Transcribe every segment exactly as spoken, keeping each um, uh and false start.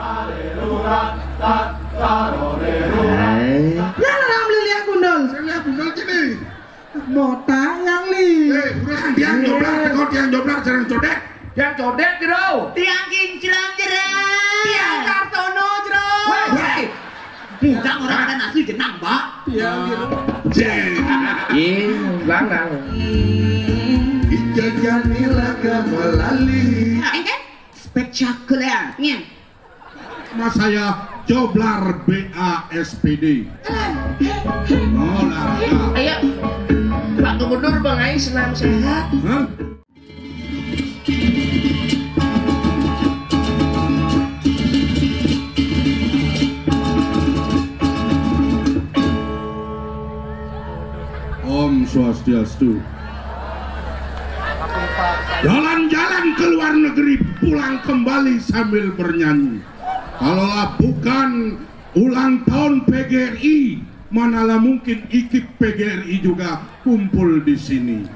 Nah, nah, nah, beli liang gundul. Sing liang gundul kene. Botak yang li. Eh, urus tiang joblar, teko tiang joblar, sareng codek. Tiang codek, Jero. Tiang kinclong, Jero. Tiang Kartono, Jero. Weh, weh. Budak orang ada nasi jenang, Mbak. Tiang Jero. Jeng. Ih, langgang. Ijajani laga melali. Nah, ini kan spektakuler. Nih. Mas saya coblar B A S P D. Oh, lah. Ayo, Pak Gubernur, Bang Ais, senam sehat. Hah? Om Swastiastu. Jalan-jalan ke luar negeri, pulang kembali sambil bernyanyi. Kalaulah bukan ulang tahun P G R I, manalah mungkin ikip P G R I juga kumpul di sini.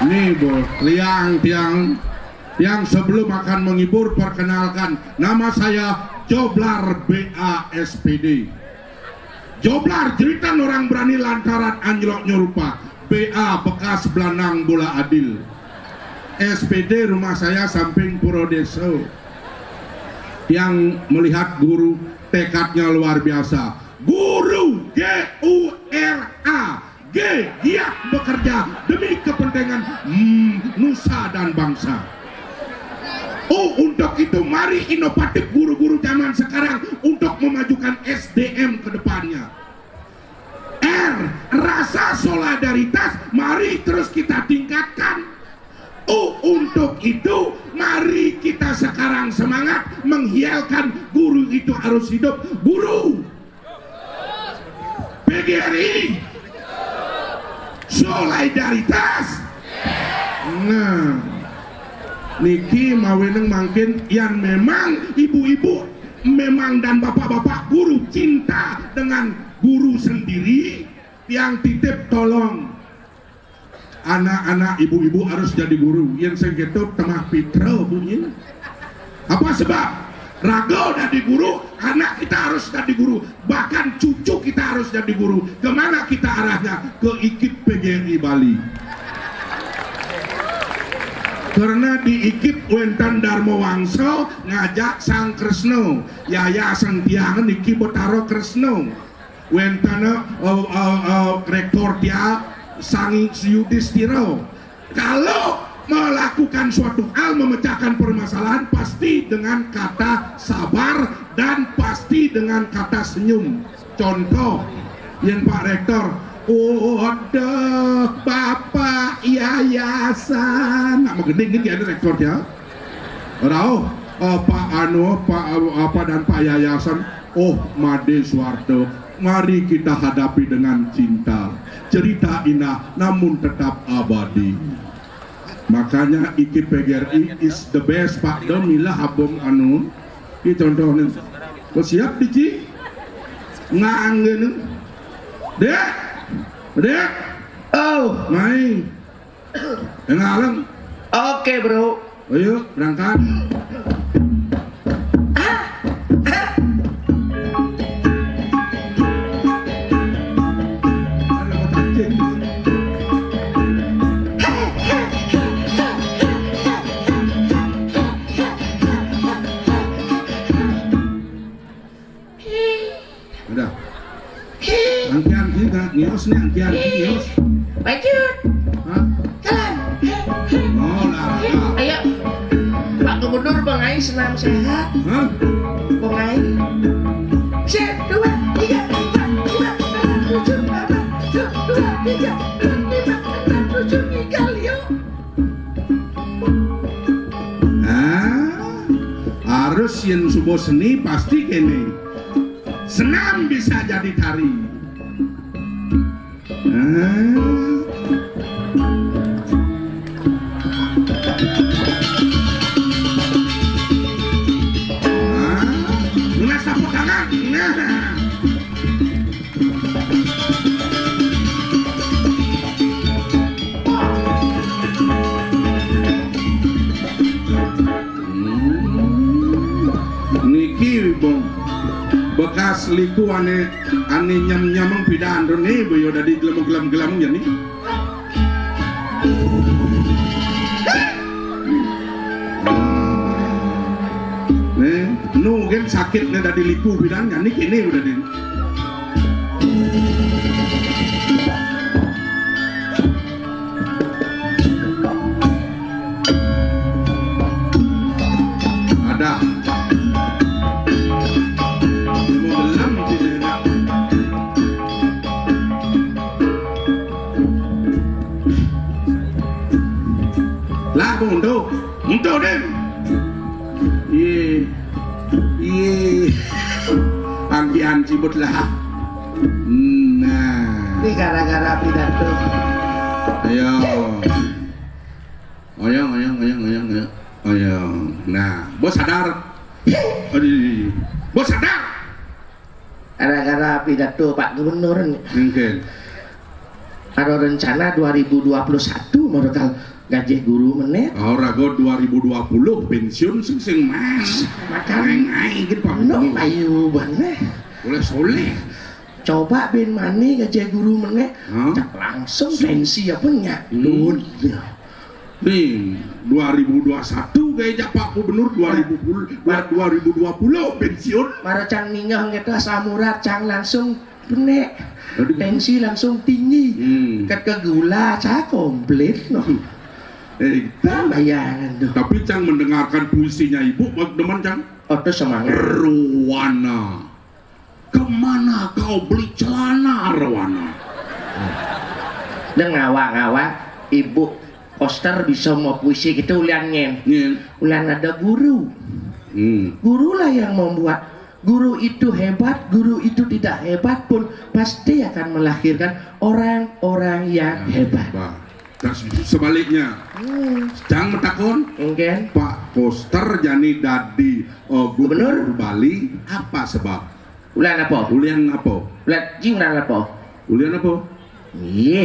Nih, Bos, liang tiang, tiang sebelum akan menghibur, perkenalkan, nama saya Coblar B A S P D. Joblar, jeritan orang berani lantaran anjloknya rupa. B A bekas belandang bola adil. S P D rumah saya samping Pura Desa. Yang melihat guru, tekadnya luar biasa. Guru, G U R A, G, giat bekerja demi kepentingan, hmm, nusa dan bangsa. Oh, untuk itu mari inovatif guru-guru zaman sekarang untuk memajukan S D M ke depannya. R, rasa solidaritas mari terus kita tingkatkan. U, untuk itu mari kita sekarang semangat menghialkan guru itu harus hidup. Guru, P G R I, solidaritas. Nah, niki maweneng mangkin yang memang ibu-ibu memang dan bapak-bapak guru cinta dengan guru sendiri, yang titip tolong anak-anak ibu-ibu harus jadi guru. Yang sengketo temah pitra bunyi. Apa sebab? Raga jadi guru, anak kita harus jadi guru, bahkan cucu kita harus jadi guru. Kemana kita arahnya? Ke ikip P G R I Bali. Karena di ikip wénten Dharma Wangsa ngajak Sang Kresna, Yayasan tiang niki Betara Kresna. Wénten, eh, eh, eh, rektor tiang Sang Yudhistira. Kalau melakukan suatu hal, memecahkan permasalahan, pasti dengan kata sabar dan pasti dengan kata senyum. Contoh, yang Pak Rektor, "Waduh, Bapak Yayasan." Nak menggending ini ada rektor ya. Rauh, eh, Pak Anu, Pak, eh, apa dan Pak Yayasan. Oh, Made Suwarto, mari kita hadapi dengan cinta. Cerita indah namun tetap abadi. Makanya iki P G R I is the best, Pak. Do milah abom anu. Ini contohnya. Kau siap, Dici? Nganggene. Dek. Dek. Oh, mai. Yang ngaleng. Oke, Bro. Ayo, berangkat. Udah. Angkian kita ngios nih, angkian ngios. Lanjut. Hah? Jalan. Oh, lah. Ayo. Pak Gubernur, Bang Ai, senam sehat. Hah? Bang Ai. Set, dua, tiga, empat, lima, enam, tujuh, delapan, satu, dua, tiga, empat, lima, enam, tujuh, tiga, Leo. Ah, harus yang subuh seni pasti kene. Senam bisa jadi tari. Ah. Ah, lunas tepuk tangan. Nah. Hmm. Ki bong. Bekas liku ane, ane nyam-nyameng pidan to ne, boya dadi gelem-gelem-gelem jani. Ne, nu gen sakit ne dadi liku pidan, jani kene udah din. Ada. Mau gelam tidak ada. Lah, untuk, untuk, Din. Iye. Iye. Angkian cibut lah. Nah. Ini gara-gara pidato. Ayo. Oyong, oyong, oyong, oyong, oyong. Oyong. Nah, bos sadar. Aduh, bos sadar. Gara-gara pidato Pak Gubernur nih. Mungkin. Ada rencana dua ribu dua puluh satu mau bakal gaji guru meneh. Ora go dua ribu dua puluh pensiun sing sing mas. Makan. Ngai gitu Pak. No, Gubernur. Payu banget. Boleh soleh. Coba bin mani gaji guru meneh. Hah? Cak langsung pensi apa nya? Hmm. Dunia. Nih, dua ribu dua satu gaya Pak Gubernur, dua ribu puluh, dua, dua ribu dua puluh pensiun. Mara cang ningeh ngeto asam urat cang langsung benek. Aduh. Tensi langsung tinggi. Hmm. Ket ke gula cang komplit no. Eh, bayangan tuh. Tapi cang mendengarkan puisinya ibu, demen cang. Oto semangat. Ruana. Kemana kau beli celana, Ruana? Dan ngawa-ngawa, ibu Koster bisa mau puisi gitu ulian nyen. Nyen. Ulian ada guru. Hmm. Gurulah yang membuat. Guru itu hebat, guru itu tidak hebat pun pasti akan melahirkan orang-orang yang hebat. Bah. Dan sebaliknya, hmm. Cang metakon, mungkin. Pak Koster jani dadi, eh, gubernur Bali, apa sebab? Ulian apa? Ulian apa? Ulian jing ulian apa? Ulian apa? Iya.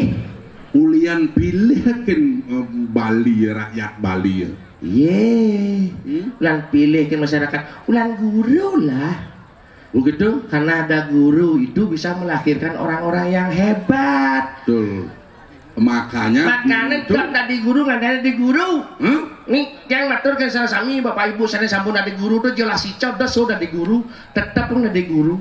Ulian pilih kan, eh, Bali ya, rakyat Bali ya. Iya. Hmm? Ulian pilih kan masyarakat. Ulian guru lah. Begitu? Karena ada guru itu bisa melahirkan orang-orang yang hebat. Betul. Makanya makanya guru itu dadi guru, ngandane dadi guru. Hah? Nih, yang matur ke salah sami, Bapak Ibu, saya sampun dadi guru tuh jelas ico, udah so dadi guru, tetap pun dadi guru.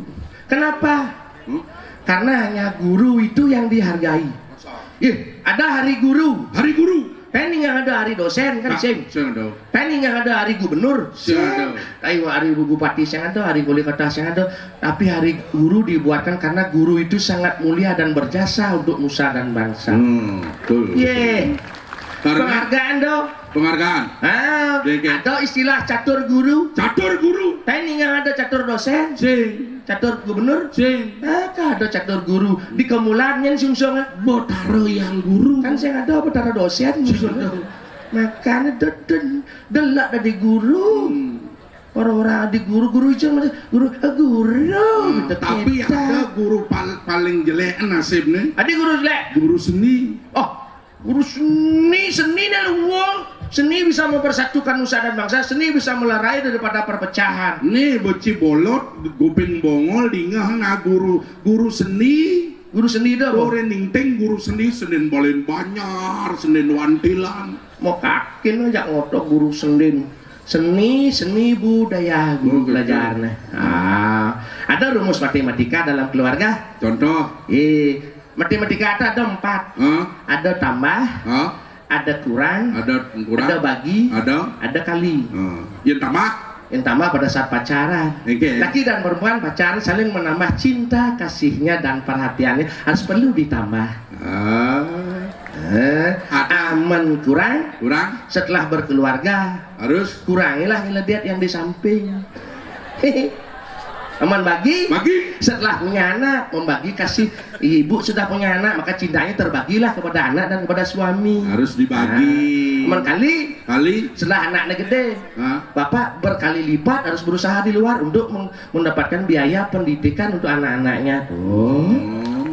Kenapa? Hmm? Karena hanya guru itu yang dihargai. Masa? Ih, ada hari guru. Hari guru. Pening yang ada hari dosen kan, nah, sim. Sing ada. Pening yang ada hari gubernur. Sing ada. Ayo hari bupati sing ada, hari wali kota sing ada. Tapi hari guru dibuatkan karena guru itu sangat mulia dan berjasa untuk nusa dan bangsa. Hmm, betul. Ye. Karena penghargaan dong. Penghargaan. Ah, ada istilah catur guru. Catur guru. Pening yang ada catur dosen. Sing. Catur gubernur? Sing. Ah, kada catur guru. Di kemulan nyen sungsung, ah. Betara yang guru. Kan sing ada betara dosen sungsung. Makanya deden delak dadi guru. Hmm. Orang-orang di guru, guru itu macam guru, eh, guru. Hmm, gitu, tapi kita ada guru pal- paling jelek nasibnya. Ada guru jelek. Guru seni. Oh, guru seni, seni nih lu wong. Seni bisa mempersatukan nusa dan bangsa, seni bisa melerai daripada perpecahan. Nih beci bolot, guping bongol, dingeh nah guru, guru seni. Guru seni dah. Guru ningting guru seni, seni balen banjar, seni wantilan. Mau kakin aja ngotok guru seni. Seni, seni budaya guru belajarnya. Ah, ada rumus matematika dalam keluarga. Contoh. Eh, matematika itu ada empat. Hah? Ada tambah, hah? Ada kurang, ada kurang, ada bagi, ada, ada kali. Hah. Yang tambah? Yang tambah pada saat pacaran. Oke. Laki dan perempuan pacaran saling menambah cinta, kasihnya dan perhatiannya harus perlu ditambah. Ah. Eh, ada. Aman kurang, kurang. Setelah berkeluarga, harus kurangilah ngelediat yang di samping. Aman bagi? Bagi. Setelah punya anak, membagi kasih. Ibu sudah punya anak, maka cintanya terbagilah kepada anak dan kepada suami. Harus dibagi. Nah, aman kali? Kali. Setelah anaknya gede, hah? Bapak berkali lipat harus berusaha di luar untuk meng- mendapatkan biaya pendidikan untuk anak-anaknya. Tuh. Oh.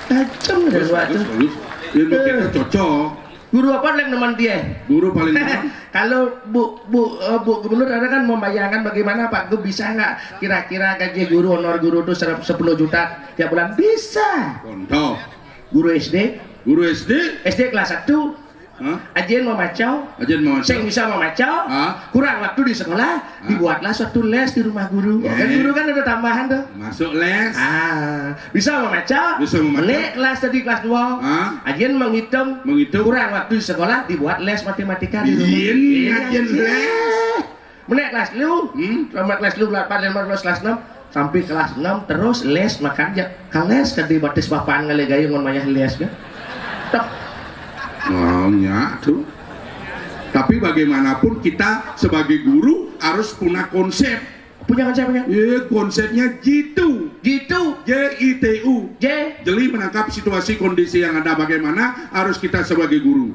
Tajam dari luar tuh. Bagus, bagus. Ilmu kita cocok. Guru apa yang nemen dia? Guru paling demen. Kalau Bu Bu eh, Bu Gubernur ada kan membayangkan bagaimana Pak Gub bisa nggak kira-kira gaji guru, honor guru itu serap sepuluh juta tiap bulan? Bisa. Contoh. Guru S D. Guru S D. S D kelas satu. Hah? Ajin mamacau. Ajin mamacau. Sing bisa mamacau. Hah? Kurang waktu di sekolah, dibuatlah suatu les di rumah guru. Kan guru kan ada tambahan tuh. Masuk les. Ah, bisa mamacau. Bisa mamacau. Naik kelas tadi kelas dua. Hah? Ajin menghitung. Menghitung. Kurang waktu di sekolah, dibuat les matematika di rumah. Yin, iya, ajin les. Menek kelas lu, hmm? Sama kelas lu, kelas empat, kelas lima, kelas enam, sampai kelas enam terus les, makanya ke les kan dibatis bapaan ngalih gayung ngon mayah les kan. Toh. Oh, ya, tuh. Tapi bagaimanapun kita sebagai guru harus punya konsep. Punya konsep kan? Iya, konsepnya jitu. Jitu. J I T U. J. Jeli menangkap situasi kondisi yang ada bagaimana harus kita sebagai guru.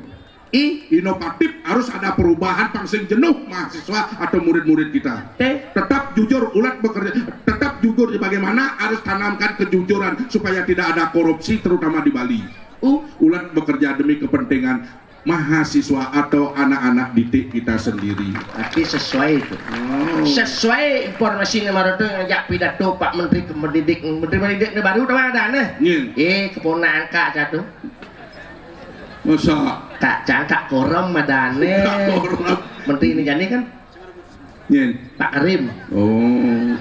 I. Inovatif, harus ada perubahan pang sing jenuh mahasiswa atau murid-murid kita. T. Tetap jujur, ulat bekerja, tetap jujur bagaimana harus tanamkan kejujuran supaya tidak ada korupsi terutama di Bali. U. Ulat bekerja demi kepentingan mahasiswa atau anak-anak didik kita sendiri. Tapi sesuai itu. Oh. Sesuai informasi yang baru tuh ngajak pidato Pak Menteri Pendidik, Menteri Pendidik ini baru tuh ada nih. Iya. Eh, keponakan Kak satu. Masa? Kak Cangkak Korom madane. Kak Korom. Menteri ini jadi kan? Nyen. Pak Karim. Oh.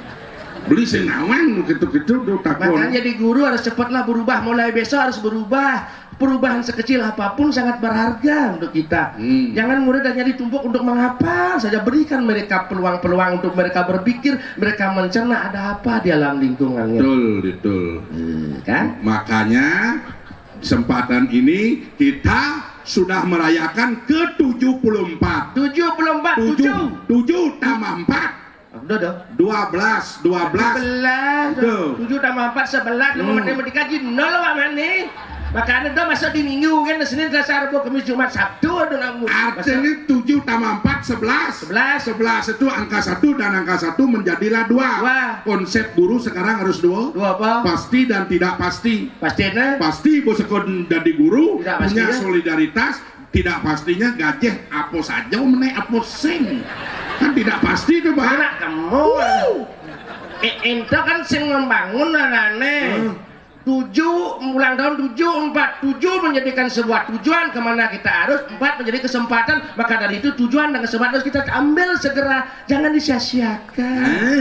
Beli sing nawang gitu-gitu tuh takon. Makanya jadi guru harus cepatlah berubah. Mulai besok harus berubah. Perubahan sekecil apapun sangat berharga untuk kita. Hmm. Jangan murid hanya ditumpuk untuk menghafal saja. Berikan mereka peluang-peluang untuk mereka berpikir, mereka mencerna ada apa di alam lingkungannya. Betul, betul. Hmm, kan? Makanya kesempatan ini kita sudah merayakan ke tujuh puluh empat. Tujuh puluh empat, tujuh. Tujuh. Tujuh tambah empat. Udah, udah. Dua belas, dua belas. Sebelas. Tuh. Tujuh tambah empat, sebelas. Lu mau dikaji nol, Pak Mani. Makanya udah masuk di minggu kan, Senin, Selasa, Rabu, Kamis, Jumat, Sabtu, aduh, nanggu. Artinya tujuh tambah empat, sebelas. Sebelas. Sebelas itu angka satu dan angka satu menjadilah dua. Dua. Konsep guru sekarang harus dua. Dua apa? Pasti dan tidak pasti. Pastinya? Pasti bos sekon jadi guru, tidak pasti, punya ya? Solidaritas, tidak pastinya gajah apa saja menek apa sing. Kan tidak pasti itu, Pak. Anak kamu. Eh, ento kan sing membangun anane. Hmm. Tujuh, ulang tahun tujuh, empat, tujuh menjadikan sebuah tujuan kemana kita harus, empat menjadi kesempatan. Maka dari itu tujuan dan kesempatan harus kita ambil segera, jangan disia-siakan. Eh.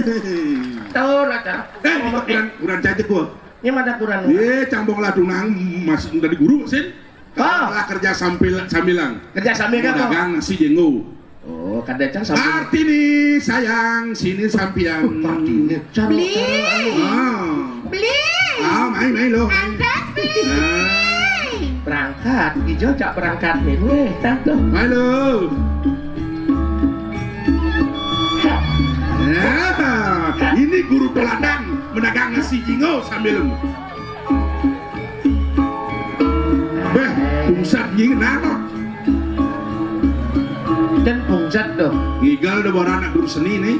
Tahu lah, Cak. Eh, kurang, kurang cantik gua. Ini mata kurang. Ye, cambong ladunang mas dari guru, Sin. Ah. Lah kerja sambil sambilang. Kerja sambil apa? Dagang nasi jenggo. Oh, kadang cang sambil. Artini sayang, sini sampian. Beli. Ah. Beli. Ah, main main lo. Andas beli. Ah. Berangkat, ijo cak berangkat nih. Weh, tah tuh. Halo. Ya, ini guru teladan medagang nasi jingo sambil. Beh, pungsat nying nano. Dan pungsat tuh. Ngigal udah baru anak guru seni nih.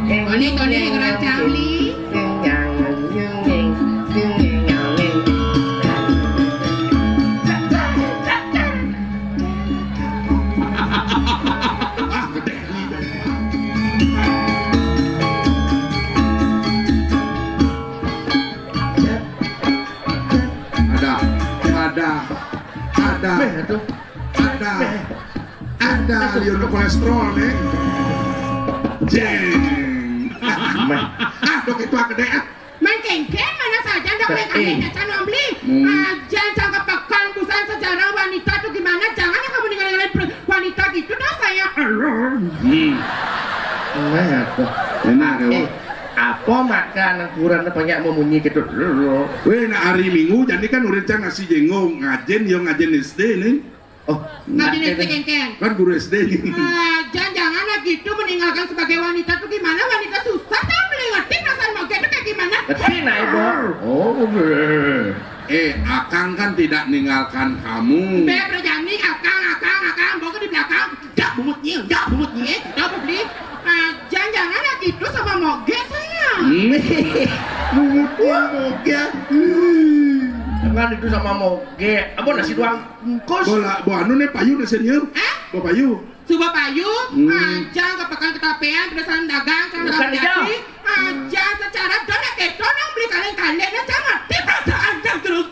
Tony, Tony, kurang cangli. Ah, gede. Ada, ada, ada, ada, ada, Liono kolesterol nih. Jeng. Meh. Ah, dok itu gede ah. Main kengkeng mana saja, ndak boleh kami, eh, ndak cang beli. Hmm. Aja cang kepekan busan sejarah wanita tuh gimana? Jangan ya kamu dengar-dengarin per-, wanita gitu dah saya. Hmm. Nah, tuh. Enak ya, eh, Wak. Apa makan ukuran banyak memunyi gitu? Weh, nah hari Minggu jadi kan udah cang nasi jenggo ngajen, yo ngajen S D nih. Oh, ngajen S D kengkeng. Kan guru S D. Ah, jangan-jangan lagi itu meninggalkan sebagai wanita tuh gimana? Wanita susah tau, beli ngerti perasaan moge itu kayak gimana? Ngerti nah, Ibu. Oh, oke. Eh, Akang kan tidak ninggalkan kamu. Be, berjani, Akang, Akang, Akang, bawa ke di belakang. Jak bungut nyil, jak bungut nyil, jak beli. Ah, jangan-jangan lagi itu sama moge saya. Hmm. Bungut nyil moge. Hmm. Kan itu sama moge. Apa nasi doang bungkus? Bola, bo anu nih payu nasi nyium. Hah? Bo payu. Suba payu, hmm. Aja ke pekan ketapean, pedasan dagang, kan bukan hijau. Aja secara dona keto nang beli kaleng-kaleng, aja mati perasaan jang terus.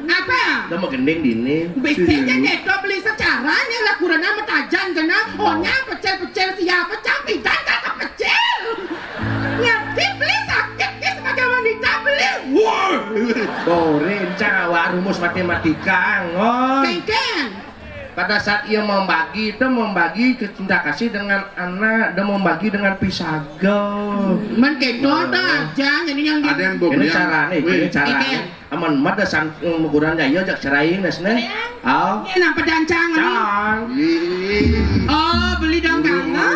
Apa? Udah mau gending dini. Bisa aja keto beli secara, yang lah kurana metajan kena, onya pecel-pecel siapa, campidan kata pecel. Ngerti beli sakit ya sebagai wanita beli. Wah. Borin cawa rumus matematika, ngon. Kengkeng. Pada saat ia membagi itu membagi cinta kasih dengan anak dan membagi dengan pisagel. Man kedo ta aja, jadi yang ada yang ini cara nih, ini cara nih. Aman mah dasar ukuran daya jak cerai nes nih. Au. Ini napa dancang nih? Cang. Oh, beli dong kanggo.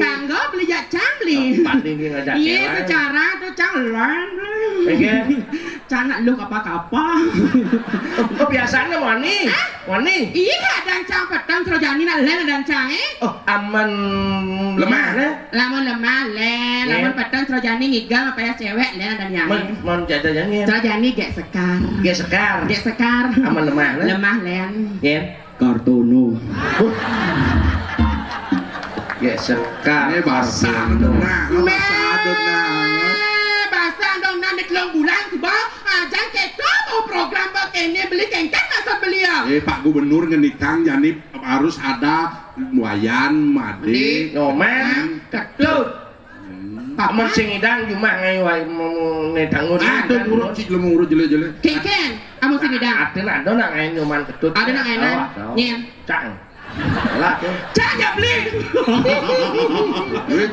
Kanggo beli jak cang beli. Tempat tinggi ngajak. Iya, secara tuh cang lain. Oke. Cang nak lu apa-apa. Kebiasaannya wani. Wani. Iya, dancang petang, Srojani nak len dancang eh. Oh, aman lemah, lemah, nah. Lamun lemah len, lamun petang Srojani ngigal apa ya cewek len ada nyai. Mon jaja nyai. Srojani gek sekar. Gek sekar. Gek sekar. Aman lemah, nah. Lemah len. Yen. Kartono. Gek sekar. Ini basah tuh nah, basah tuh nah. Basah dong nah di telung bulan coba. Aja keto mau program kene beli kengkeng maksud beli ya. Eh, Pak Gubernur ngendikang jani harus ada wayan, made, nyoman, ketut. Amun sing idang jumah ngai wai mau nedangun. Aduh, urut cik lemu urut jele-jele. Kengkeng, amun sing idang. Ada nak ada nak ngai nyoman ketut. Ada nak ngai nyoman. Nyen. Cang. Lah tuh. Cang ya beli.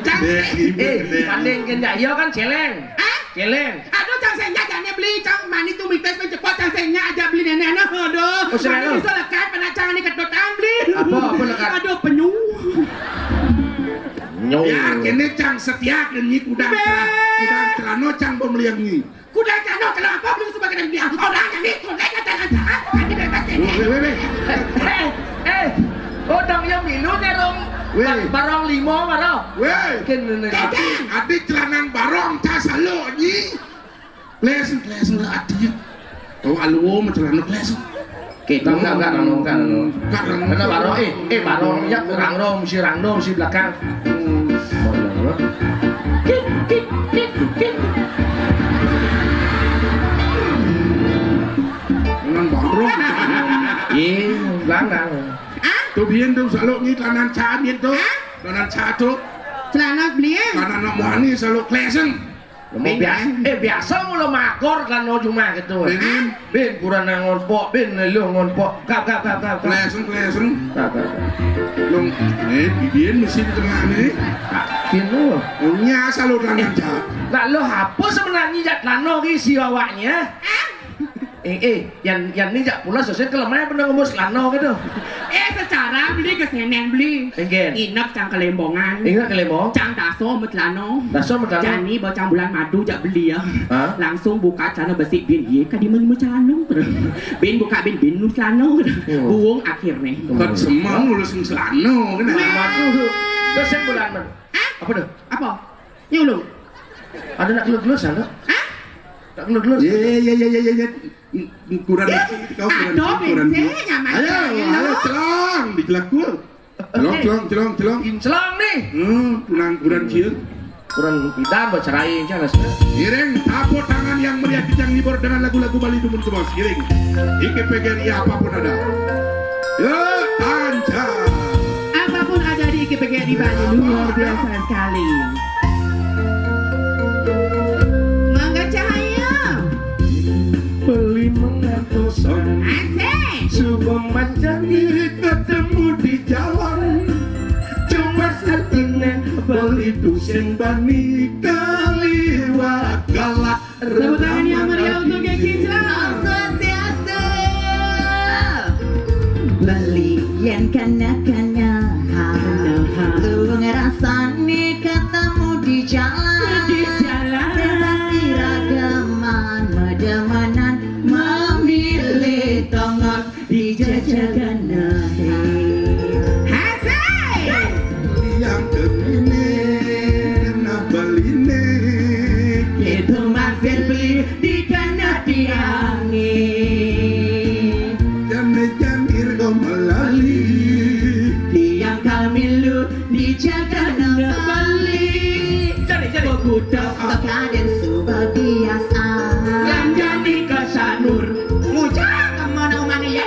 Cang. Eh, banding kan ya, iya kan celeng. Hah? Celeng. Aduh, cang senya jane beli, cang mani tuh mites mencepot, cang senya aja beli nenek anak. Aduh. Oh, senya mani lo. Bisa lekat, pernah cang ini kedotan beli. Apa, apa lekat? Aduh, penyung. Nyung. Ya, kene cang setia nyi kudang celano cang pembelian nyi. Kudang celano kenapa beli sebagai dia? Orang yang ini kudang celana celana tadi bebas ini. Weh, weh, weh. Eh, eh. Oh, dong yang milu nya rom. Weh. Barong limo maro. Weh. Kene. Adi celanan barong cas lo nyi. Lesen, lesen lah adi. Kau aluwo macelana lesen. Oke, enggak, enggak, enggak, enggak, enggak. Enggak, enggak. Karena barong, eh, eh, barong ya kurang rom, si rang rom, si belakang. Hmm. Kik, kik, kik, kik. Dengan barong. Iya, belakang. Tuh bien tuh selalu ngi kanan cah bien tuh. Kanan cah tuh. Celana beli ya? Kanan nak muani selalu lesen. Lemu biasa. Eh, biasa mula makor kan no cuma gitu. Bin. Bin kurang ngonpok, bin lu ngonpok. Kap, kap, kap, kap, kap. Lesen, lesen. Kap, kap, kap. Long, eh, bibien mesti di tengah nih. Kap, bin lu. Punya asal lu tangan cak. Lah lo apa sebenarnya jak lano ki si awaknya? Eh, eh, yan, yan ni jak pula sosok kelemahan pernah ngomong selano gitu. Eh, secara beli kesenen beli. Enggak. Inap cang kelembongan. Inap kelembong. Cang daso met lano. Daso met lano. Jani bocang bulan madu jak beli ya. Hah? Langsung buka celana besi bin ye kadi men celana. Bin buka bin bin nu celana. Oh. Buung akhirnya. Kan semang lu sing selano kan. Madu. Terus yang bulan mana? Hah? Apa tuh? Apa? Nyulung. Ada nak gelus-gelus ada? Hah? Tak gelus-gelus. Iya, iya, iya, iya, iya. Kurang kau kurang ada kurang. Ayo, ayo, celong, dijelakul. Celong, celong, celong, celong. Celong nih. Hmm, kurang kurang cium. Kurang pidam bercerai aja lah. Giring, tepuk tangan yang meriah kijang hibur dengan lagu-lagu Bali Dumun Kebos. Giring. I K P G R I apapun ada. Yo, tanca. Apapun ada di I K P G R I Bali luar biasa sekali. Mangga Cahaya. Beli mengantosan. Asik. Suba mancani ketemu di jalan. Cuma artinya beli pusing bani kaliwat galak. Tepuk tangan yang meriah untuk Kak Kicau. Swastiastu. Beli yen kana-kana, lu ngerasani ketemu di jalan. Di jalan. Bebas iragaman, medemenan, memilih tongos. Dijajagana, hei. Asik. Yang kemini, nah baline.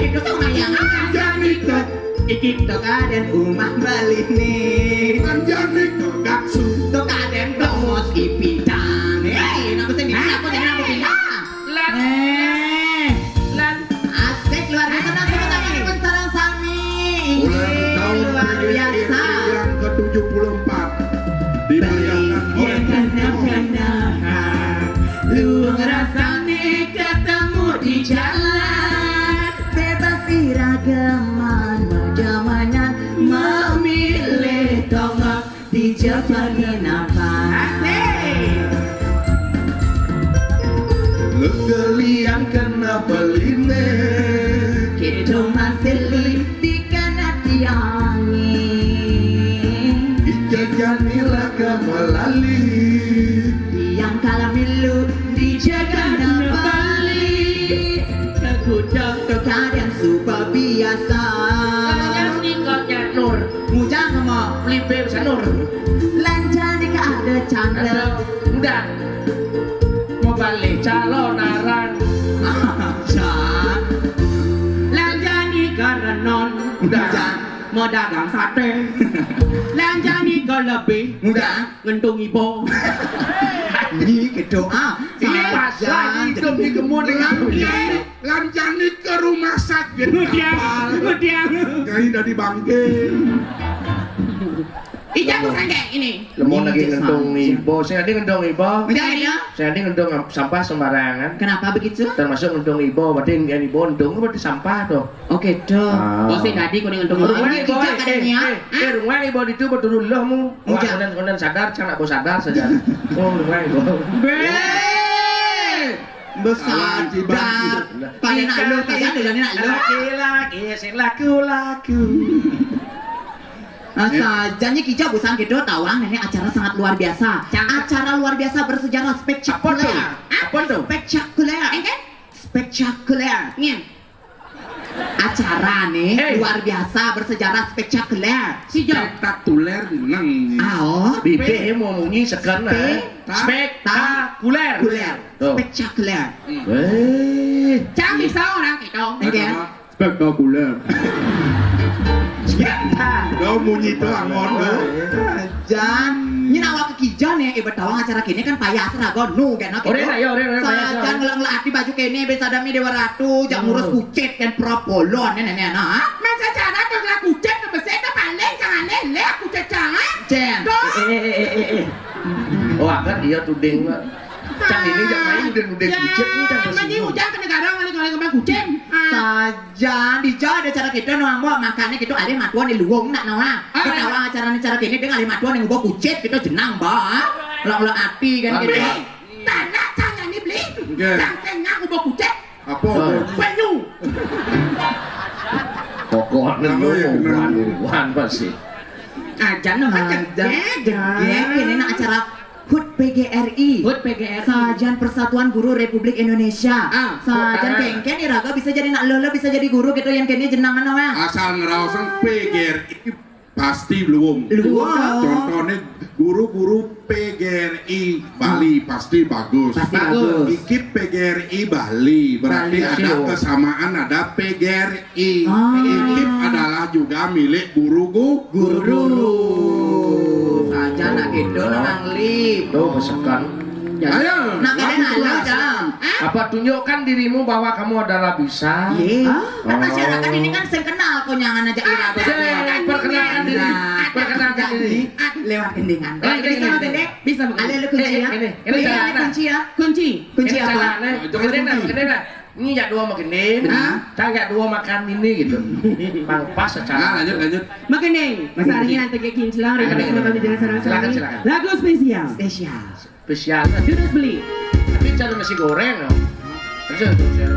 Itu sama yang Jangan ikut. Iki to kadén umah Bali né. Jangan ikut. Daksu. To kadén blongos ipidang. Hei, aku sing bikin aku jangan aku pindah. Lan. Eh. Lan. Asik, luar biasa. Nah, tepuk tangan pun sareng sami. Ulang tahun luar biasa. Yang ke tujuh puluh empat. Dibayakan oleh Bali. Luar rasane ketemu di jalan. Bebas iragaman, jamanan memilih tonggo di Jepang napa. Asik. Legelian kena beline. Kita masih di kana tiangi. Dijajani laga melali. Yang kalah milu di Jagana Bali. Kegudang kekadang suka biasa. Kalau yang meninggalnya Nur. Mujang sama Libe bisa Nur. Lanjani ke ada canda. Udah. Mau balik calon arang. Jan. Lanjani ke Renon. Udah. Jan. Mau dagang sate. Lanjani ke lebih. Udah. Ngentung ibo. Ini gitu ah. Ini pas lagi itu di kemudian. Lanjani ke rumah sakit. Mudiang, mudiang. Nyai dari bangke. Ijak ku sangke ini. Lemon lagi ngentung ibo. Saya tadi ngentung ibo. Udah ya? Saya tadi ngentung sampah sembarangan. Kenapa begitu? Termasuk ngentung ibo, berarti yang ibo ngentung berarti sampah tuh. Oke, tuh. Ah. Oh, sing tadi kuning ngentung ibo. Rumah ibo, eh, eh, eh, rumah ibo itu betul loh mu. Udah. Konan sadar, cang nak sadar saja. Oh, rumah ibo. Be. Besar. Paling nak lo, kagak ada nak lo. Laki-laki, sing laku-laku. Nah, saja nih Kijo busan gitu tawang ini acara sangat luar biasa. Acara luar biasa bersejarah spektakuler. Apa tuh? Apa tuh? Spektakuler. Enggak? Spektakuler. Nih. Acara nih luar biasa bersejarah spektakuler. Si Jo. Spektakuler di menang nih. Ah, oh. Bibir mau munyi sekarang. Spektakuler. Kuler. Tuh. Spektakuler. Eh. Cang bisa orang gitu. Enggak. Spektakuler. Spektakuler. Lo munyi itu angon lo. Jan, ini awak ke Kijo nih, ibu tawang acara kini kan payah serago nu gana gitu. Ore, ayo, ore, ore, payah. Sajan ngelak-ngelak ati baju kini, bisa dami Dewa Ratu, jang ngurus kucit kan propolon nih nenek nah. Masa cara tuh ngelak kucit tuh besar tuh paling jangan lele kucit jangan. Jen. Tuh. Eh, eh, eh, eh, eh. Oh, akan iya tuding, Mbak. Cang ini yang main udah udah kucit nih, cang. Mending ujang ke negara, malah kembang kucit. Saja. Jan, di Jawa ada cara kita no, Mbok. Makanya kita alih matuan di luwung nak no, ah. Ketawa acara ini cara kini dengan alih matuan yang gua kucit kita jenang, Mbok. Lo lo ati kan gitu. Tanah tanah ini beli. Oke. Tangkeng aku bawa kucit. Apa? Banyu. Pokoknya lu wan wan pasti. Aja no, aja. Ini nak acara HUT P G R I. HUT P G R I. Sajan Persatuan Guru Republik Indonesia. Ah, sajan kengken iraga bisa jadi nak lolo bisa jadi guru gitu yang kene jenengan apa? Asal ngeraosan P G R I pasti luwung. Luwung. Contohnya guru-guru P G R I Bali pasti bagus. Pasti bagus. Ikip P G R I Bali berarti ada kesamaan ada P G R I. Ah. Ikip adalah juga milik guru-guru. Guru. Saja nak gitu nang lip. Tuh besekan. Ayo. Nah, kalian halo dong. Apa tunjukkan dirimu bahwa kamu adalah bisa? Iya. Kan masyarakat ini kan sing kenal konyangan aja ira. Perkenalkan diri. Perkenalkan diri. Lewat gendingan. Bisa makan deh. Bisa makan. Ada kunci ya. Ini kunci ya. Kunci. Kunci apa? Ini ya dua makan ini. Hah? Saya dua makan ini gitu. Bang pas secara. Nah, lanjut lanjut. Makan deh. Masa hari ini nanti kayak kincir lah. Silakan, silakan. Lagu spesial. Spesial. Spesial. Duduk beli. Tapi cara nasi goreng loh.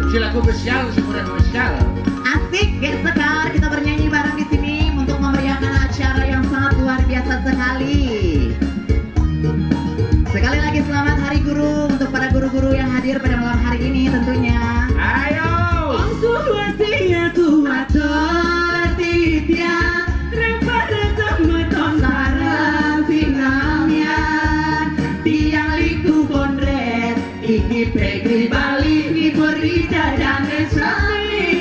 Si lagu spesial, nasi goreng spesial. Asik, guys, sekar kita bernyanyi bareng di sini untuk memeriahkan acara yang sangat luar biasa sekali. Sekali lagi selamat Hari Guru untuk para guru-guru yang hadir pada malam hari ini tentunya. Ayo. Ang suwasiya kuwator titya, repara semeton sareng sinamian, tiang liku bondres, iki pegri Bali, ngibur ida dan sami.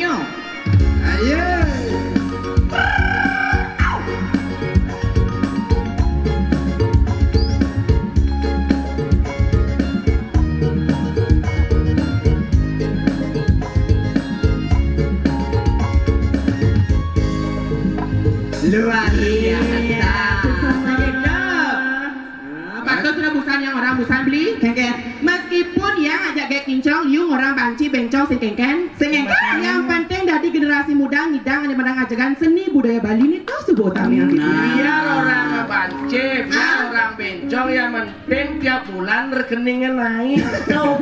Ayo. Luar biasa. Nah, patut sudah busan yang orang busan beli. Kengken. Meskipun yang ajak gek kincong, yung orang banci bencong sing kengken. Sing kengken. Yang penting dari generasi muda ngidang ada menang ajakan seni budaya Bali ni tuh subuh utami yang gitu. Nah. Biar orang banci, biar orang bencong, yang penting tiap bulan rekeningnya naik. Tuh.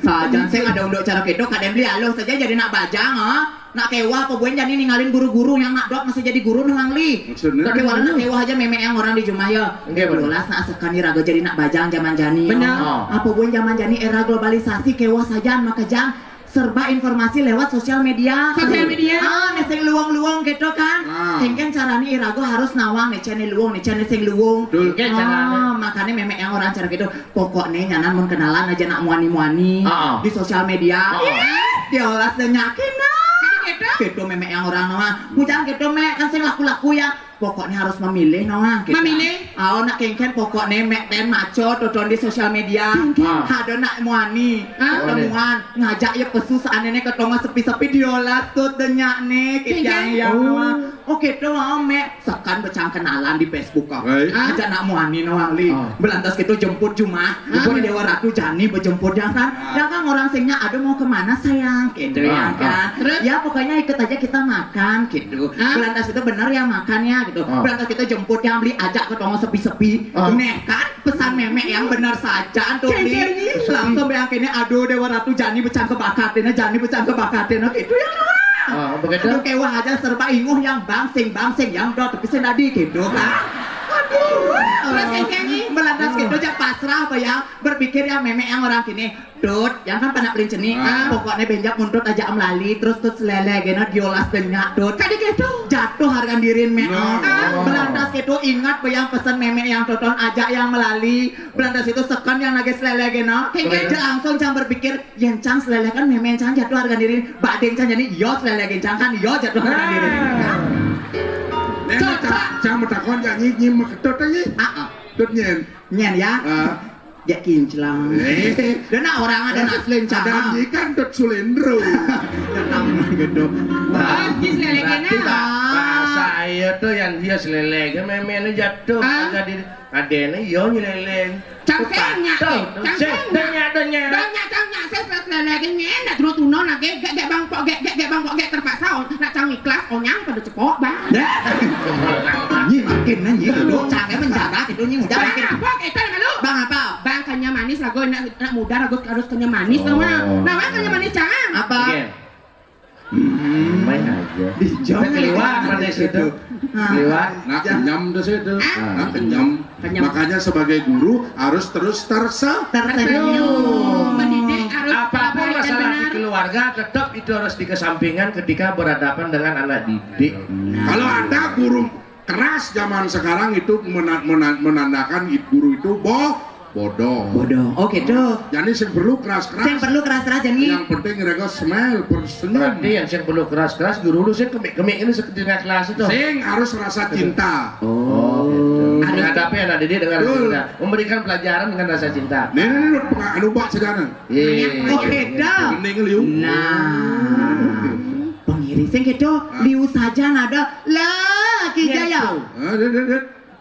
Sajan sing ada unduk cara kedo, kadang beli aluh saja jadi nak bajang, ha? Nak kewah apa buin jani ninggalin guru-guru yang nak dot masih jadi guru nang li. Maksudnya? Nak kewah, nak kewah aja memek yang orang di jumah ya. Oke, betul. Jelas nak sekani raga jadi nak bajang zaman jani. Benar. Oh. Apa buin zaman jani era globalisasi kewah saja maka jang serba informasi lewat sosial media. Sosial media. Ah, nih sing luang-luang gitu kan. Ah. Kengken caranya irago harus nawang nih channel luang nih channel sing luang. Betul. Kengken caranya. Ah, makanya memek yang orang cara gitu. Pokoknya nyanan mun kenalan aja nak muani-muani di sosial media. Heeh. Ih, dia olah senyakin nah. Gitu. Gitu memek yang orang nama. Bujang gitu mek kan sing laku-laku ya. Pokoknya harus memilih nah gitu. Memilih. Aw nak kengken pokoknya mek ten maco tonton di sosial media. Kengken. Ah. Ada nak muani. Ah. Ketemuan ngajak ya pesu seandainya ketemu sepi-sepi diolah tuh denyak nih. Kengken. Yang yang nama. Oh gitu aw mek. Sekan becang kenalan di Facebook kau. Baik. Aja nak muani nawang li. Oh. Belantas kita jemput jumah. Jemput. Dewa Ratu Jani bejemput ya kan. Ah. Ya kan orang singnya aduh mau kemana sayang gitu ya kan. Ah. Terus? Ya pokoknya ikut aja kita makan gitu. Ah. Belantas itu bener ya makannya gitu. Ah. Belantas kita jemput yang beli ajak ke tongo sepi-sepi. Ah. Neh kan pesan memek yang benar saja tuh li. Langsung yang kini aduh Dewa Ratu Jani becang kebakar, Jani becang kebakar gitu ya. Ah, begitu. Aduh, kewah aja serba inguh yang bangsing-bangsing yang udah tepisin tadi gitu kan. Aduh, terus kayak gini. Melantas gitu aja pasrah apa yang berpikir yang memek yang orang kini. Dut, yang kan panak pelinceni. Ah. Pokoknya benjak muntut aja melali terus terus lele gena diolas denyak dut. Tadi gitu. Jatuh harga diri mek. Nah. Melantas gitu ingat bayang pesan memek yang toton aja yang melali. Melantas itu sekan yang lagi selele gena. Begitu. Dia langsung cang berpikir Yang cang selelehkan memen cang jatuh harga diri. Badeng cang jadi yo selelehkan cang kan yo jatuh harga diri. Nah. Neng cang cang metakon ya nyi nyi meketut aja. Ah, ah. Tut nyen. Nyen ya. Ah. Ya kinclang. Eh. Dia nak orang ada nak selin cang. Ada nyi kan tut sulendro. Tenang gitu. Ah, nyi selelehkan. Berarti ba- bahasa ayo tuh yang dia selelehkan memen jatuh harga diri. Kadene yo nyeleleng. Cang sing nyak, cang sing nyak. Donya, donya. Donya cang nyak sing seleleng nyen nak dulu tuno nak gek gek bang pok gek gek gek bang pok gek terpaksa on nak cang ikhlas onyang pada cepok bang. Nyi makin nyi dulu cang menjaga gitu nyi udah makin. Bang apa kita malu? Bang apa? Bang kanya manis lagu nak nak muda lagu harus kanya manis nama. Nama kanya manis cang? Apa? Main aja. Dijawab. Keliwat mana situ? Keliwat. Nah, kenyam tuh situ. Nah, kenyam. Makanya sebagai guru harus terus terse tersenyum. Mendidik harus apapun masalah di keluarga tetap itu harus dikesampingkan ketika berhadapan dengan anak didik. Kalau ada guru keras zaman sekarang itu mena- mena- menandakan guru itu boh bodoh. Bodoh. Oh gitu. Jadi sing perlu keras-keras. Sing perlu keras-keras jadi. Yang penting mereka smile, bersenyum. Berarti yang sing perlu keras-keras guru lu sing kemik-kemik ini seketika kelas itu. Sing harus rasa cinta. Oh gitu. Menghadapi anak didik dengan rasa cinta. Memberikan pelajaran dengan rasa cinta. Nih nih nih pengaruh bak sekarang. Iya. Oh gitu. Mending liu. Nah. Pengiring sing gitu liu saja nada lah kijaya.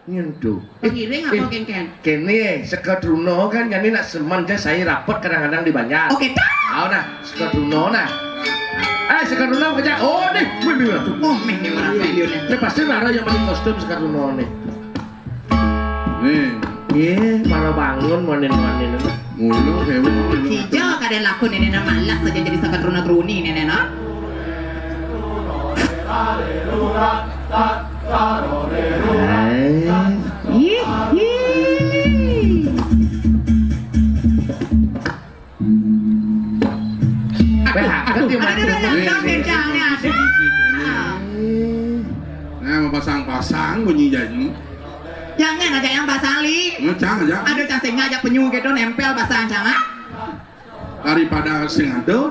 Nyentuh. Pengiring apa kengken? Kene seka truna kan jani nak semen ja saya rapet kadang-kadang di banjar. Oke, dah. Au nah, seka truna nah. Eh, seka truna kerja. Oh, nih, mimi ratu. Oh, mimi orang miliun. Ini pasti nara yang beli kostum seka truna nih. Nih. Iya, para bangun manin-manin. Mulu hewan. Sija kadang lakon ini nama malas saja jadi seka truna truni ini nah. Ih, ih. Nah, mau pasang-pasang bunyi janji. Jangan aja yang pasang li. Ngecang aja. Ada cacingnya aja penyu gitu nempel pasang jangan. Daripada sing ada.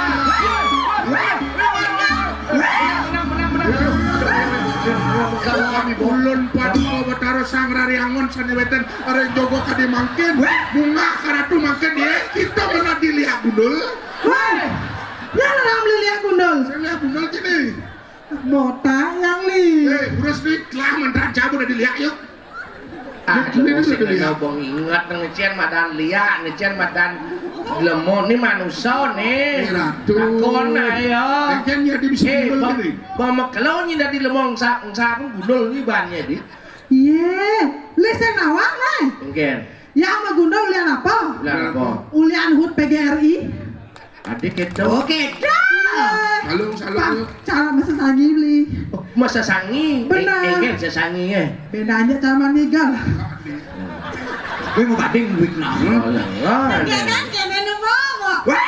Kalau kami Ulun Paduka Betara Sang Rariangon sané wénten aré jogo kadé mangkin, bunga karatu mangkin ya, kita mana dilihat gundul. Woi, ya orang beli lihat gundul. Saya lihat gundul gini. Botak yang li. Eh, urus nih, telah mentera cabut dari lihat yuk. Ah, ini sing kena bong inget nang cén madan liak, nang cén madan lemo ni manusa ni. Eh, Ratu. Takon ayo. Kan ya di bisa gundul ni. Bong mekelo ni dadi lemo ngsa ngsa gundul ni ban ya di. Yé, lé sing nawang né. Mungkin. Ya sama gundul ulian apa? Ulian apa? Ulian hut P G R I. Adik itu. Oke, dah. Salung, salung, yuk. Cara masa sangi beli. Masa sangi. Benar. Eh, eh, sesangi ya. Beda aja sama nigal. Gue mau bading duit nang. Dia kan kena nemu. Wah.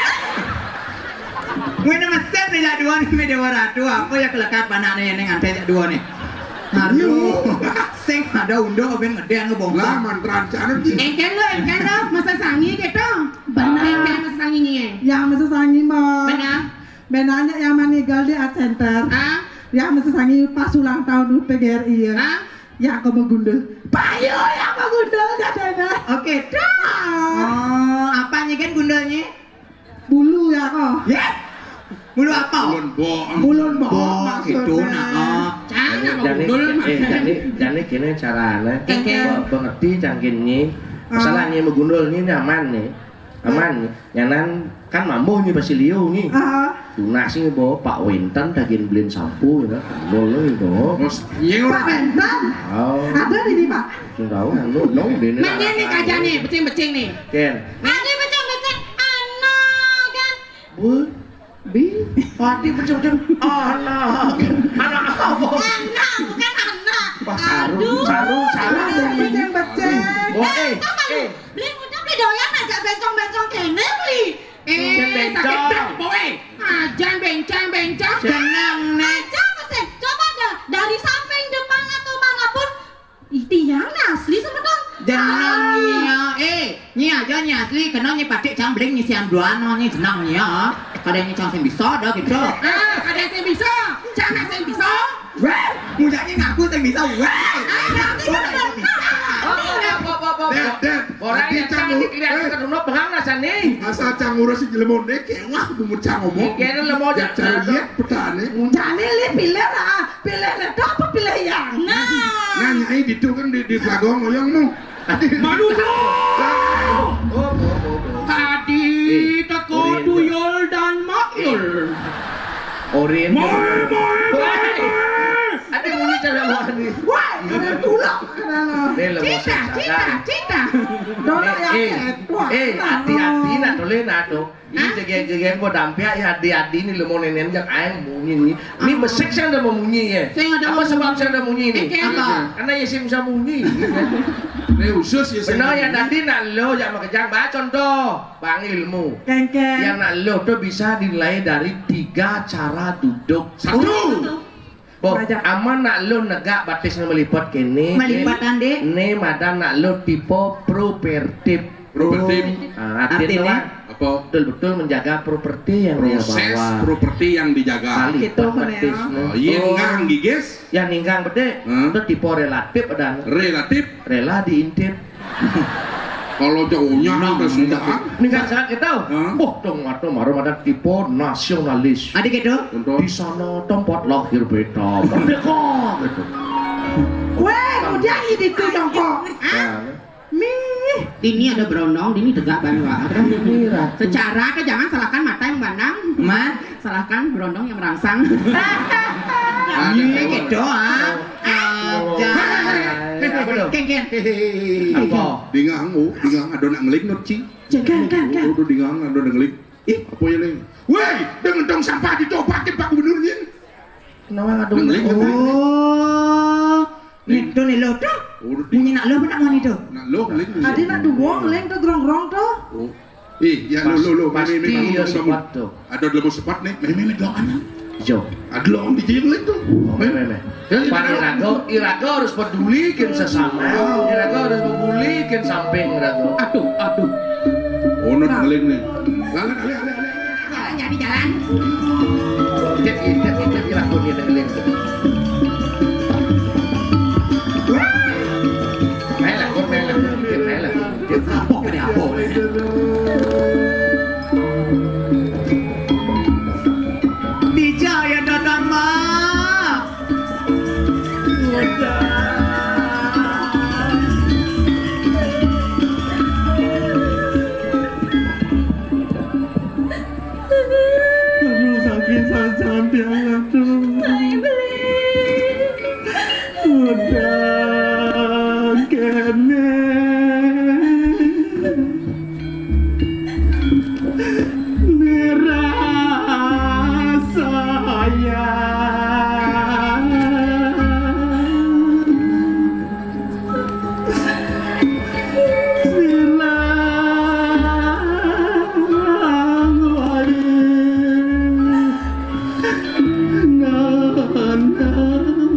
Gue nama set nih dua nih, Dewa Ratu. Apa ya kelekat panaknya yang ngantai dua nih? Aduh. Sing ada undang apa yang ngedeng ngebongkar. Lah, mantra rencana ki. Engken lo, engken lo, masa sangi gitu. Benar. Engken masa sangi ni. Ya, masa sangi mah. Benar. Benanya yang meninggal di Art Center. Ah? Ya, masa sangi pas ulang tahun U P G R I ya. Ah? Ya, aku mau gundul. Payu yang mau gundul katanya. Oke, dah. Oh, apanya kan gundulnya? Bulu ya kok. Ya? Bulu apa? Ulun mbok. Ulun mbok, mbok maksudnya. Gitu, nah, oh. Jane, jane, eh, jane, jane kene carane. Oke. Mbok, mbok ngerti cangkin ni. Ah. Masalah ni magundul ni nyaman ni. Aman ni. Nyanan kan mambuh ni pasti liu ni. Ah. Tunas ni bawa Pak Winton daging belin sampu ya. Gundul ni tu. Mas, iya orang. Pak Winton? Oh. Ada di sini, Pak. Sing tahu anu dong dene. Mangke ni kaja ni, becing-becing ni. Ken. Ade becing-becing anak kan. Bu. Bi. Ade becing-becing anak. Anak apa? Anak, bukan anak. Wah, saru, aduh, saru, saru. Anak becing-becing. Oh, eh, eh. Beli udah beli doyan aja bencong-bencong kene beli. Eh, sakit bencong. Boy. Ajan bencong-bencong. Jeneng ne. Aja mesin. Coba dah dari samping depan atau manapun. Ih, tiang asli semeton. Jeneng ah. Nyi, eh, nyi aja nyi asli, kena nyi patik cang bling nyi siam dua no nyi jeneng nyi ya. Kada nyi cang sing bisa dah gitu. Ah, kada sing bisa. Cang sing bisa. Weh, mujanya ngaku sing bisa. Weh. Ah, nanti weh, kita sing bisa. Oh, oh, oh, oh, oh. Dep, dep. Orang adi yang cang cantik lihat eh. Ke rumah pengang lah sani. Asal cang urus si jelema ne kewah bumut cang ngomong. Kira lemah. Ya cang lihat petane. Jane li pilih lah. Pilih ledo apa pilih yang? Nah. Nah, nyai ditu kan di, di Blagong oyong mu. Manusa. Oh, oh, oh, oh. Tadi eh, teko Orin, tuyul dan makyul. Orin. Moe, moe, moe, moe. Ada bunyi cara mau ni. Wah, ada tulak. Ni lemah. Cita, cita, cita. Dona eh, yang eh, eh, hati-hati nak tulis nak tu. Ini jegeng-jegeng kok dampiak ya adi-adi ni lemah nenen jak aeng munyi ni. Ni besik sing dah memunyi ya. Apa sebab sing dah munyi ni? Apa? Karena ya sing bisa munyi. Ni khusus ya sing. Benar ya tadi nak lo jak makejang baca contoh bang ilmu. Kengkeng. Yang nak lo tu bisa dinilai dari tiga cara duduk. Satu. Boh, aman nak lo negak batis ne melipat kene. Melipat ande. Ne madan nak lo tipe propertip. Propertip. Ah, artinya apa? Betul-betul menjaga properti yang dia bawa. Proses properti yang dijaga. Kali gitu kan batis ya. Oh, iya ninggang gigis. Yang ninggang bede. Hmm. Itu tipe relatif ada. Relatif. Rela diintip. Kalau jauhnya nah, sampai sudah. Ninggal sangat kita. Hah? Boh, dong atau maru ada tipe nasionalis. Ada gitu? Di sana tempat lahir beta. Merdeka gitu. Weh, udah ini tuh dong kok. Nah. Mih. Ini ada berondong, ini tegak banget. Secara tuh jangan salahkan mata yang pandang. Ma, salahkan berondong yang merangsang. Ini gitu ah. Kengkeng. Apa? Dingang, oh, dingang ada nak ngeling nut ci. Kengkeng, kengkeng. Udah dingang ada nak ngeling. Ih, apa ya, Ling? Woi, dengan tong sampah ditobakin Pak Gubernur ni. Kenapa ngadong? Ngeling, ngeling. Oh. Ni tu ni lo tu. Munyi nak lo apa nak munyi tu? Nak lo, ngeling. Ada nak duo, ngeling tu gerong-gerong tu. Oh. Eh, ya lo lo lo. Pasti ya sepat tu. Ada dalam sepat ni. Meh meh meh doakan. Jo. Ada lo di dia ngeling tu. Meh meh meh. Pan iraga, iraga harus peduli kin sesama. Iraga harus peduli kin samping iraga. Aduh, aduh. Ono ngeling ni. Lalat ale ale ale. Jalan nyari jalan. Intip intip intip iraga ni ngeling. Melak pun melak intip melak intip. Apa ni apa? Dijaya datang mah. Aduh, sakit sangat ya, aduh. Udah kene. Ngerasa ya. Silang wae. Nanang.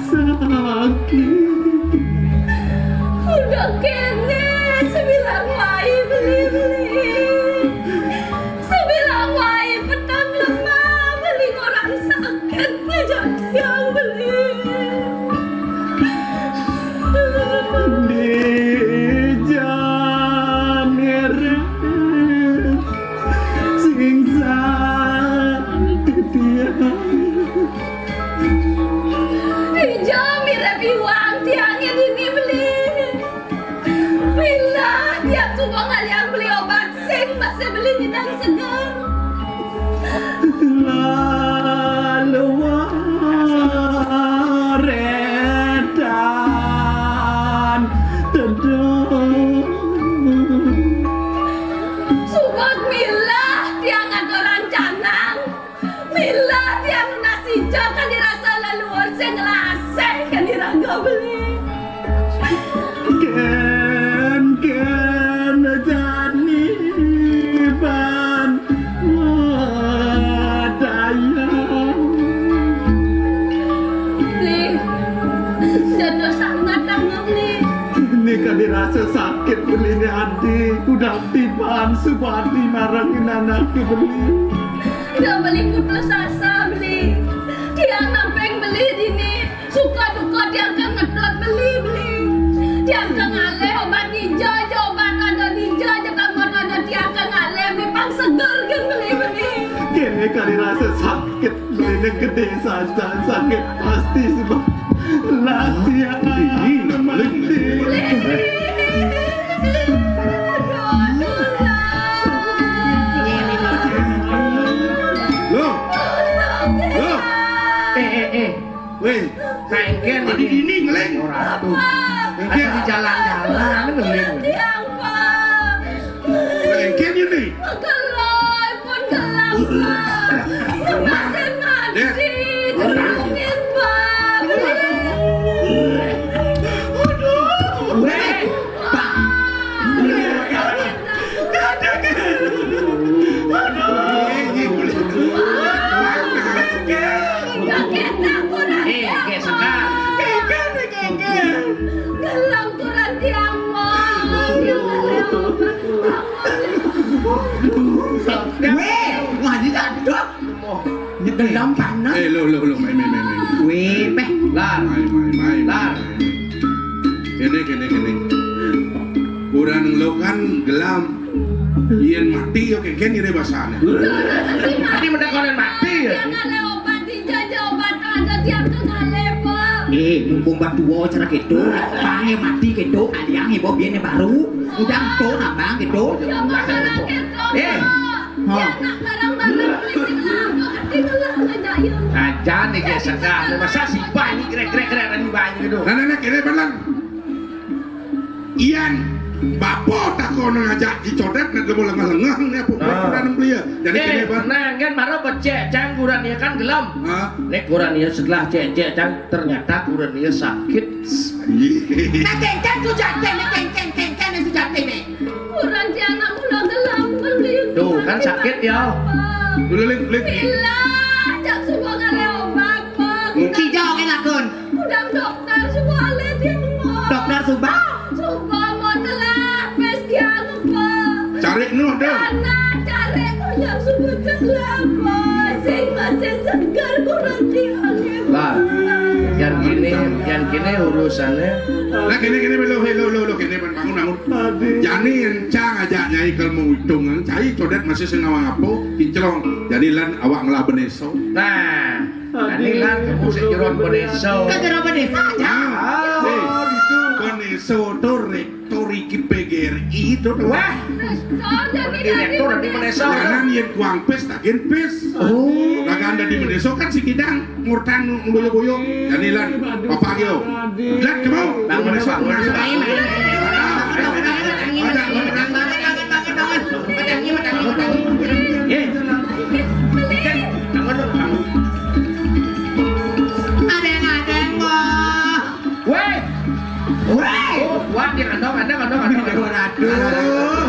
Sakit. Udah kene, sebilang wae beli-beli. Sebilang wae petang lemah, beli orang sakit ngejak yang beli. Di jam ngirit. Dija mirib iwang tiangé dini beli. Milah tiang suba ngaliang beli obat sing masih beli nyidang seger. Lalu waredan teduh. Suba milah tiang aturang canang. Milah tiang nunas dija kadi rasa leluhur sing nglasih kadi raga beli. Kén, kén jani ban wadaya. Beli, jatuh sangat tangan, beli. Ini kadi rasa sakit beli né adi. Udah tiban subati marang anaké beli. Dah beli putus asa, beli. Tiang nampéng beli dini. Suka duka tiang ka ngedot beli, beli. Tiang ka ngalih obat dija ja, obat ada dija ja, kamot ada tiang ka ngalih, beli pang seger gén beli, beli. Kéné kadi rasa sakit beli né gedé sajan, sakit pasti sebab lasian. Ini mati. Beli. Loh. Loh. Eh, eh, eh. Wéh, kaengken tadi dini ngeling. Ora tuh. Kaengken di jalan-jalan ngeling. Kaengken ini. Gelai pun gelap, Pak. Mesin mati, tolongin, Pak. Aduh. Wéh, Pak. Aduh. Eh, gesekan. Dalam kurang tiang, Pak. Wéh, wani dadok. Nyegelam panas. Eh, lo, lo, lo, mai, mai, mai, mai. Wéh, péh. Lar. Mai, mai, mai, mai, Lar. Mai. Kéné, kéné, kéné. Kurang lo kan gelam. Yén mati ya kéngkén iré basané. Mati mendak konen mati ya. Yang ada obat di jaja obat ada tiap kali, Pak. Eh, mumpung batuwa cara gitu, pangé mati gitu, aliang ibu biyen baru, udah to nambang gitu. Ya masalah gitu. Eh. Pak. Ya nak barang-barang di sini lah, aku ketinggalan aja ya. Aja nih gesekan, masa sih banyak krek-krek-krek banyak gitu. Nah, nah, nah, kira benar. Iyan, bapa takon ngajak Ki Codet nak lemu lengah-lengah ni apa pura nang belia. Jadi kene ban. Nang kan mara becek cang kuran ia kan gelem. Ha? Nek kuran ia setelah cek-cek cang ternyata kuran ia sakit. Nah, kengken tu jatih ni, kengken, kengken ni si jatih ni. Kuran tiang nak mula gelem beli. Tuh, kan sakit ya. Dulu ling, ling. Bila, cak subuh kali obat, Pak. Mungkin jauh kan akun. Udah dokter subuh alih tiang, Pak. Dokter subuh? Subuh mau telah, pes tiang, Pak. Cari nuh dah. Anak cari nuh yang subuh telah, Pak. Sing masih segar kuran tiang, Pak. Lah, yang gini, yang gini urusannya. Nah, gini, gini, lo, lo, lo, lo, gini, ban bangun, bangun. Jani encang aja nyai kelmu hitungan, cai Codet masih sing ngawang apa, kinclong. Jadi lan awak ngelah beneso. Nah, jani lan kamu sing jero beneso. Ke jero beneso aja. Ah, eh, beneso tuh rektor iki P G R I itu tuh. Wah, direktur dari beneso. Jangan yen kuang pes, tagen pes. Oh. Lagan dari beneso kan si kidang. Ngurtang nguyu-nguyu. Jani lan, bapak yo. Lan kemo. Bangun, bangun. Bangun, bangun, bangun, bangun. Bangun, bangun, bangun. Eh. Bangun, bangun. Adeng, adeng, Mbok. Weh. Weh. Oh, wah, dia kandang, kandang, kandang, kandang. Aduh, aduh.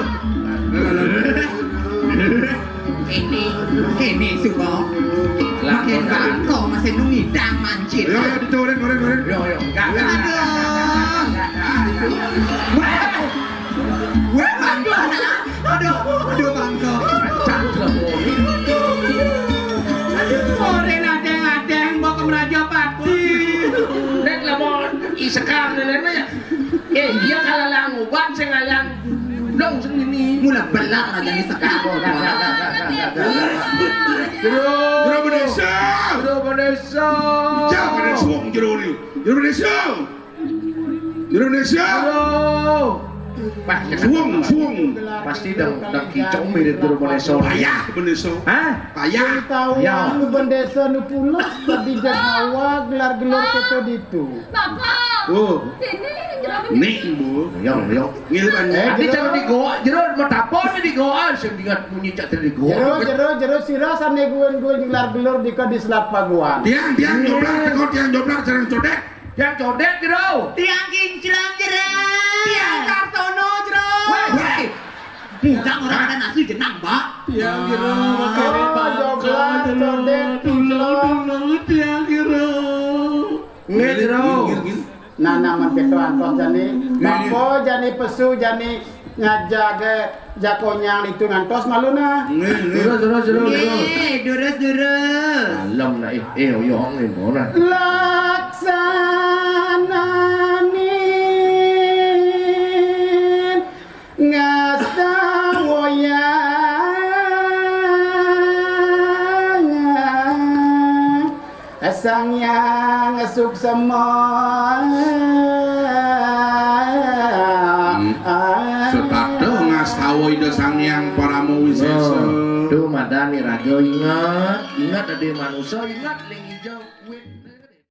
Ini, ini semua. Lah, makin bangko masih nungi dang mancit. Yo, yo, ditu, urin, urin, urin. Yo, yo, enggak, enggak, enggak, enggak, enggak, enggak, enggak. Aduh. Wah, wah, bangko, nah. Aduh, aduh, bangko. Cak, lah, boy. Aduh, urin adeng-adeng, bawa ke Meraja Pati. Nek lah mau isekar, nek, nek, ya. Eh, iya kalau lah ngubat, saya ngalian. Dong sendiri. Mula belar aja di sekarang. Terus. Terus. Jero Manésa. Jero Manésa, suwung jero ni. Jero Manésa. Jero Manésa. Jero. Wah, suwung, suwung. Pasti dang, dang kicau mirip Jero Manésa. Payah Manésa. Hah? Payah. Tahu. Payah. Anu Bendésa nu punah, tadi jaga gelar-gelur kéto ditu. Bapak. Oh. Sini, Jero Manésa. Nih, Bu. Yo, yo. Ngilban. Eh, adi jero. Cara di goa, jero matapo di goa, sing ingat munyi cak tadi di goa. Jero, jero, jero sira sané guén-guén gelar-gelur dika di Selat Paguan. Tiang, tiang, joblar, teko tiang joblar, sareng codék. Tiang codék, jero. Tiang kinclong, jero. Tiang Kartono, jero. Wéh, wéh. Budak orang ada nasi jenang, Mbak. Tiang jero, oh, makane joblar, bangka, codék, dulu, kinclong. Dulu, tiang jero. Nggih, jero. Ngil, ngil, ngil. Nah, naman kéto antos jani. Nggih, nggih. Bapa jani pesu jani ngajaga jakonyang itu ngantos malu nah. Nggih, nggih. Durus, durus, durus, durus. Nggih, durus, durus. Dalem nah, eh, eh, oyong nih, mana? Laksananin ngastawa Sang Hyang Suksema. Hmm. Setata ngastawa Ida Sang Hyang Parama Wisesa. Oh, tuh madani raga inget, inget adi manusa, inget ling ijo.